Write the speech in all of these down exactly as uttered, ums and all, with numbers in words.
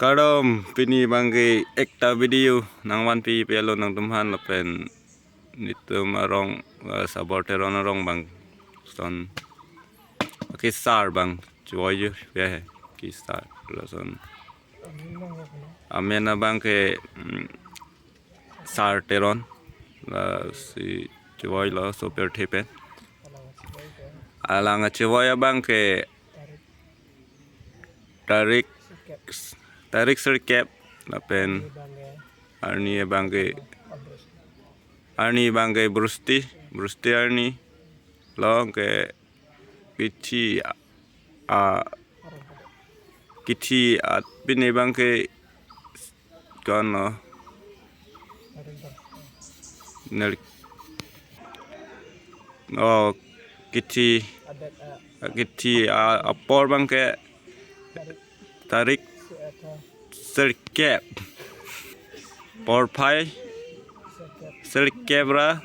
Kardom, pini abangke ekta video nangvanpi pelo nangtumphan lapen netum arong, eh, Sabor Teron arong abang son akesar abang choi-o ya he kesar lason. Amen abangke, mm, Sar Teron, lasi choi-o lo so pirthe pen. Alang achoi abangke tarik, tarik sirkep lapen arni abangke, arni abangke Brusti, Brusti arni, along ke kithi a, a, kithi a pini abangke kono ner, oh, kithi, kithi a, apor abangke tarik sirkep, porphai sirkep ra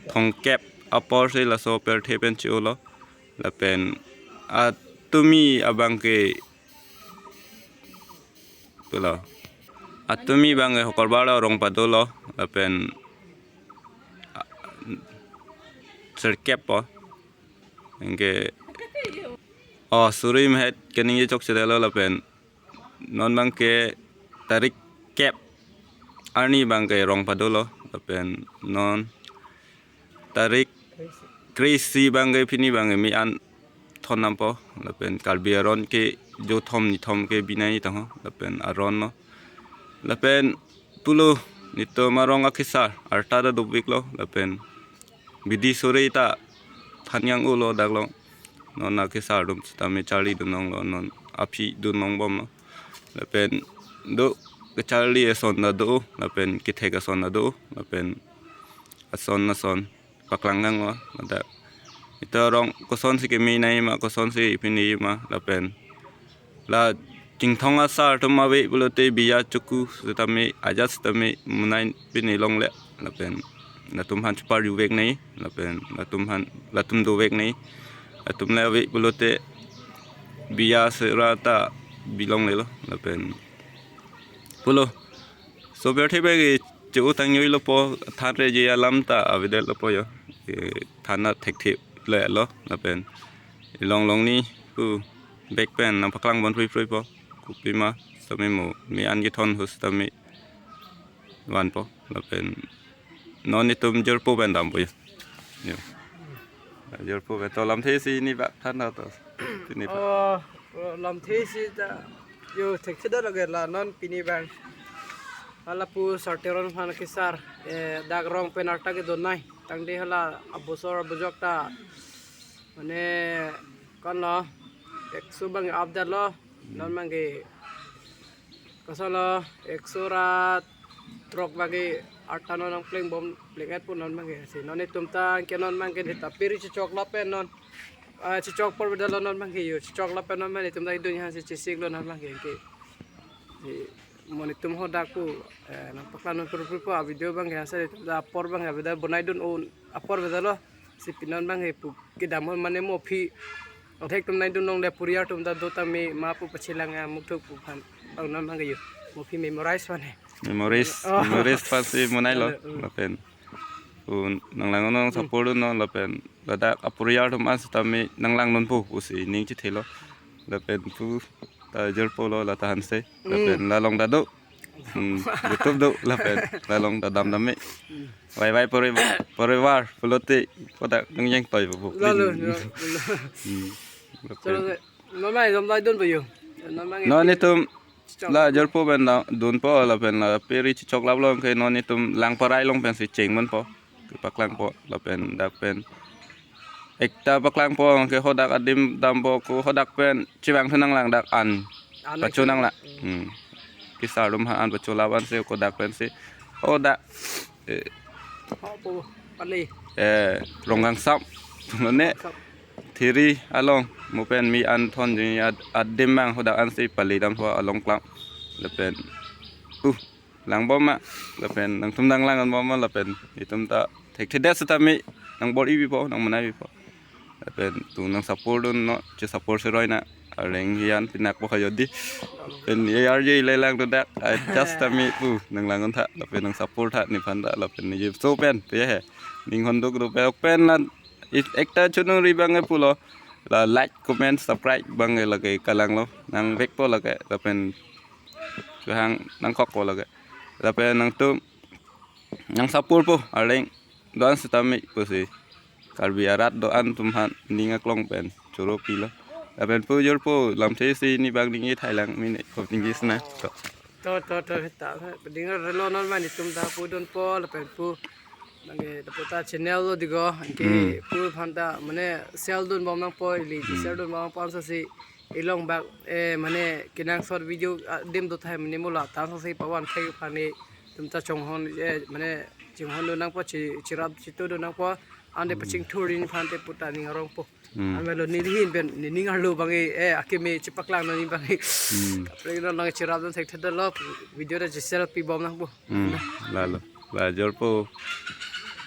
thomkep aporsi laso pirthe pen choi-o lo. Lapen atumi abangke pulo. Atumi abangke Hokorbar arong padolo lapen, ah, sirkep po. Anke, oh, suri mehet keningje chokche detlo lapen non abangke tarik kep arni abangke rong padolo lapen non tarik kre-isi abangke pini abangke me-an thon dampo lapen Karbi aron ke jothom nithom ke binai tangho lapen aron lo lapen pulo netum arong akesar arta ta dopiklo lapen bidi sore ta than yang-o lo dak along. Non akesar atum sitame charlidun longlo, non aphi dun longbomlo. Lapen do kecharli ason ta do, lapen kethek ason ta do, lapen ason ason paklang nanglo. Ladak ita arong kosonsi keme nangji ma, kosonsi pini ma, lapen la Chinthong asar atum ave pulote biya chuku sitame ajat sitame munai pini longle lapen latum aphan chepar juvek nangji lapen latum aphan latum dovek nangji. Latum le ave pulote biya sera ta bi longlelo lapen pulo. So pirthe abangke choi-o tang joi lo po, than reji alam ta avedetlo po jo. Eh, than ta thekthe le lo lapen ilong longni pu bek pen nangpaklang bon prui prui po. Kopima sitame mo me-an kethon ahut sitame vanpo lapen non netum jirpo pen dampo jo. Jo. Jirpo pen to lamthe isi ni bak than ta to. Pini bak. Oh, lamthe isi ta jo thekthe det lage la non pini abang. Hala pu Sar Teron aphan kesar, eh, dak rong pen arta kedonai. Tangte hala abosor abujok ta mane kono ekso abang up detlo, non abangke koson lo ekso ra throk abangke arta non nangpleng bom pleng-et pu non abangke si non netum ta ke non abangke ta piri chechok lapen non, ah, chechok apor beda lo non abangke jo chechok lapen non abang netum ta idun aphansi chesik lo non abangke ke. Si mo netum hadak pu, eh, nangpaklang non prui prui po avideo abangke asa netum ta apor abangke beda bonai dun-o apor beda lo. Si pini non abangke pu kedam mane mo aphi athek atum nai dun longle puriar atum ta do tame ma pu pachelang amuk thuk pu aphan bang non abangke jo mo aphi memorize mane. Memories, oh. Memories aphansi munai lo, eh, eh, lapen. Pu nanglang non support dun non lapen ladak apuriar atum an sitame nanglang non po pusi ning chethelo. Lapen pu ta jirpo lo la tahan se. Lapen la along ta do. Hmm, YouTube do lapen la along ta dam dam me. Wai wai pore pore war pulote kodak nang yang toi bu. Lalu, lalu. Hmm. Lapen. Chalo, non abang dom lai dun po jo. Non abang non netum chechok la jirpo pen da dunpo lapen la piri chechok lap long ke non netum lang parai along pensi cheng manpo. Kepaklangpo lapen dak pen ekta paklangpo ke hadak adim dampo ko hadak pen chevang thu nanglang dak an. An pacho nanglang. Hmm. Kesar atum aphan an pacho lap ansi kodak pensi hadak, eh, ho po pali, eh, Rongkangsam. Mane sap. Thiri along mo pen me-an thon juni ad-, adim abang hadak ansi pali dampo along klang. Lapen uh langbom ma lapen nangtum nanglang anbom ma lapen itum ta thekthedet sitame nang bor-i pipo, nang manai pipo. Lapen tum nang support dun non, che support seroi nang. Areng hian pinakpo ha jodi. Pen A R J lelang do dak. Ai just tame pu nang lang-un tha. Lapen nang support tha nephan ta. Lapen ne je so pen pe he. Ning honduk do pe pen la. If ekta chonori abang ke pulo. La like, comment, subscribe abang ke lake kalang lo. Nang vekpo lake. Lapen kehang nang kokpo lake. Lapen nangtum nang support po areng don sitame pusi Karbi arat do-an atum aphan ning aklong pen choro pilo. Lapen pu jor po lamthe si ne abang ningje thailang mine khop ningje sna to. To to to ta ding relo non mane tum ta pu don po lapen pu nangke ta pu ta channel lo digo anke Hmm. pu aphan ta mane share dun bom nangpo ili Hmm. share dun bom nangpo ansa si ilong bak eh mane kenangsot video ah, dim do thai mane mula ta ansa si pavan thai aphan ne tum ta chonghon eh mane chinghon do nangpo chi chirap chitu do nangpo ande Hmm. pachingthur ri aphan te pu ta ning arong po. Hmm. Amelo neli hin pen nening arlo abang eh akeme chepaklang nani abang eh. Hmm. Kaprek non nang chirap don thek thedolo video ta chisel pi bom nangpo. Hmm. Lalo. La jor po.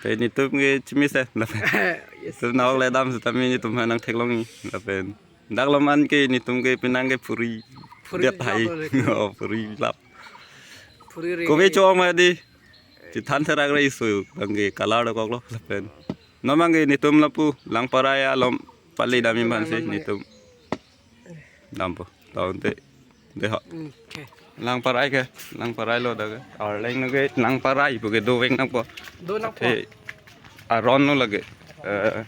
Te netum ke chimisa. Lapen Yes. tum nawak le dam sitame netum aphan nang theklong ni. Lapen dak loman ke netum ke penang ke phuri Phuri det hai. Lap lo le. Oh, phuri lap. Phuri ring Kove ke. Chong ma di. Chethan therak re isu abang ke color dokok lo lapen. Non abang ke netum lapu Langparai along pali dam aphan si netum. Dampo. Taun te. Deho. Okay. Langparai ke, Langparai lo dak ke. Arleng no ke Langparai pu ke dovek nangpo. Do nangpo. Te aron lo lake. Eh,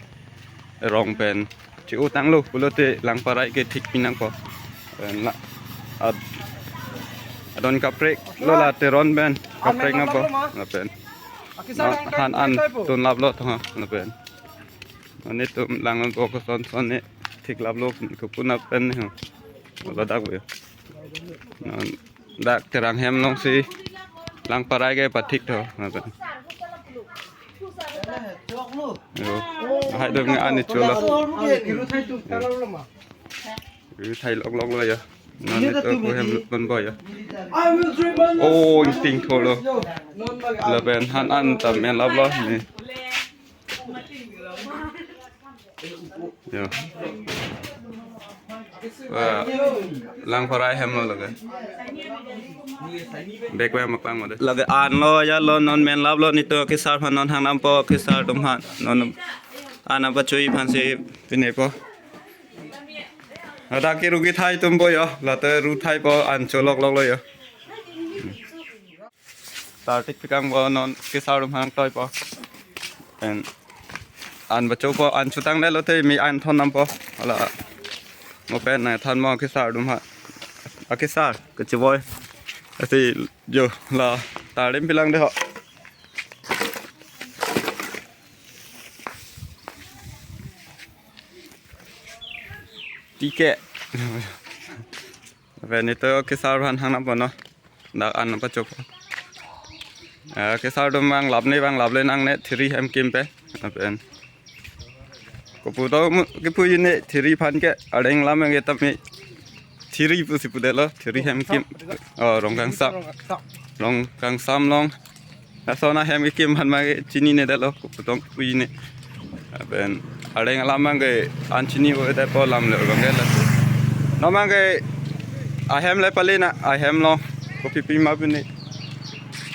rong pen. Chi-u tanglo pulote Langparai ke thik pi nangpo. Pen la ad, adon kaprek lo la teron pen kaprek nangpo. Lapen. Akisa Na, rong han an tangtai po. Tun lap lo thong lapen. Netum lang po koson son ne thik lap lo ko pu na pen ne ho. Ladak ve. Non dak Terang hem along si Langparai ke pathik tho. Lapen. Yo. Hai dong ani cholo. Ri thai lok lok lo ya. Non netum ko hem lok kon bo ya. Oh, insting tholo. Lapen han an ta men lap lo ni. Yo. Wah, Langparai hem lo lake. Bek wa makpang mode. Lake an lo ya lo non men lap lo netum kesar aphan non hang nampo kesar atum aphan. Non an apa chui aphan si pine po. Ada ke rugi thai atum po yo. Late ru thai po an cholok lok lo yo. Tar tik pikang po non kesar atum hang toi po. Pen an bacho po an chutang le lo te mi an thon nam po. Ala. Mo pen na than mo kesar atum ha. A kesar ke chiboi. Asi jo la tar rim pilang de ho. Tike. Pen netum kesar aphan hang nam po no. Dak an pachok. Eh, kesar atum abang lap ne abang lap le nang ne thiri hem kim pe. Lapen. Kopu to mu, kipu ne thiri aphan ke areng lam ke tame thiri pusi pudelo, thiri hem kim. Oh, Rongkangsam. Rongkangsam along. Laso na hem kim aphan ma ke chinine detlo, kopu tong pu ne. Lapen areng alam abang ke an chini bo det po lam le abang ke la. Non abang ke ahem le pale na, ahem lo. Kopi pi ma pu ne.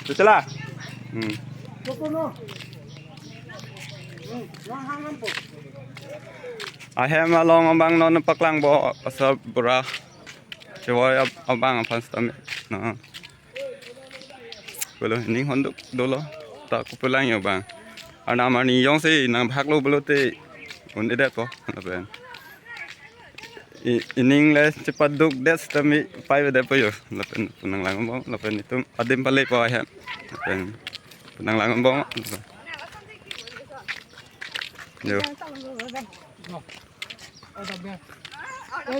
Chutela. Hmm. Ahem along abang non paklang po asa bura. Chiboi ab-, abang aphan sitame. No. Pulo ning honduk dolo. Ta kopu lang yo abang. Arnam arni jongsi nang bhak lo pulote un-e det po. Lapen. I, ining le chepaduk det sitame pai ve det po yo. Lapen pu nang lang bom, lapen netum adim pale po ahem. Lapen pu nang lang bom. Yo.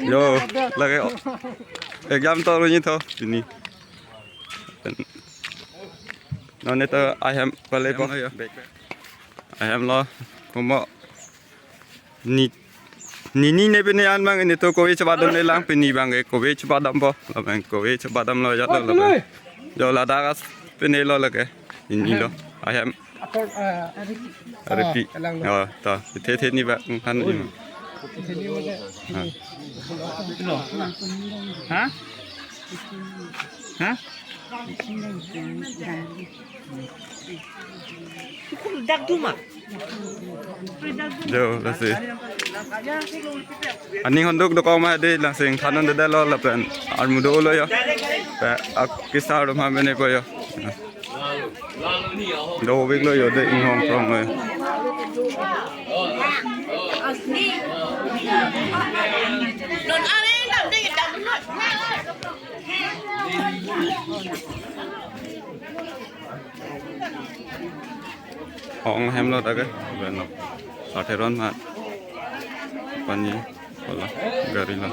Yo, lake o. Exam to ro ni tho, pini. Non netum ahem pale po. Ahem lo, komo. Ni, ni, ni ne pini an abang netum kove chebadam le lang pini abang ke kove chebadam po. Lapen kove chebadam lo ya lo lapen. Jo ladak as pini lo lake. Ini lo. Ahem. Ator, ah, Repi. Oh, elang lo. Oh, to. Ithe ithe ni ba, kan ni. Ithe ni ba. Ah. Ha? Ha? Dak duma. Jo, lasi. Aning honduk dokok ma de, langsing than-un-edetlo lapen armu dolo yo. Pe, ak kisar dum ha mene po yo. Dovik lo yo de, inghong prong lo yo. Ong hem lo ta ke, bueno. Satheron ma. Pani, wala, gari lo.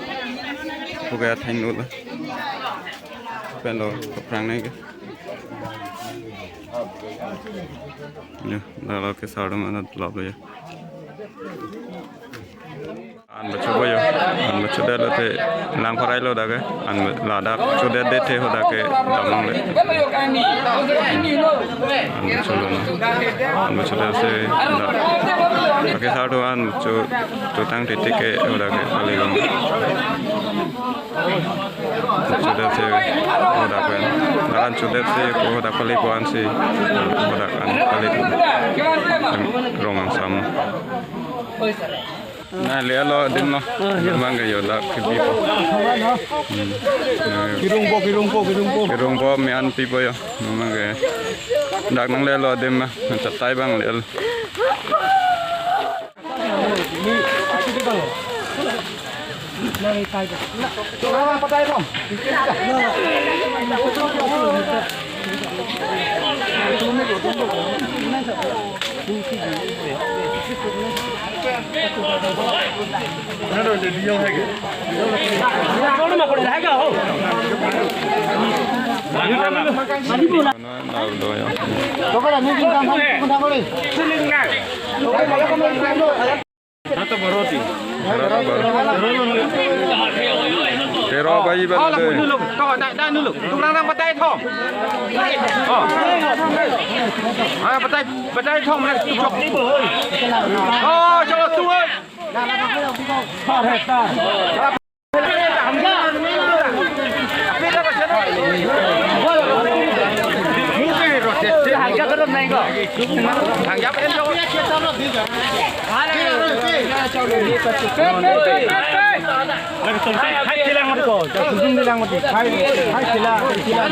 Puga theng lo. Pen lo, kaprang nai ke. Ya, dak lo ke sardom anat lap lo ya. An bacho bo yo, an bacho det lote lang parai lo dak ke, an ladak chodet det the ho dak ke damlong le. An bacho lo na. An bacho det si dak. Ake sar do an bacho chotang titik ke ho dak ke kali lo. Chodet si ho dak ke. Dak an chodet si ho dak kali po an si ho dak an kali po. Rong angsam. Na le lo adim lo. Ah, ya. Memang ke yo dak kebi po. Hmm. Kirung po, kirung po, kirung po. Kirung po me an pi po yo. Memang ke dak nang le lo adim ma. Chatai bang le. Tero bayi ba. Oh, la dei. Nuluk. To, da, da, nuluk. Tung rang rang batai thom. Oh. Ah, batai, batai thom na. Oh, chalo tu, oi. Hai, hai, kilang mati ko. Hai, hai, kilang, kilang.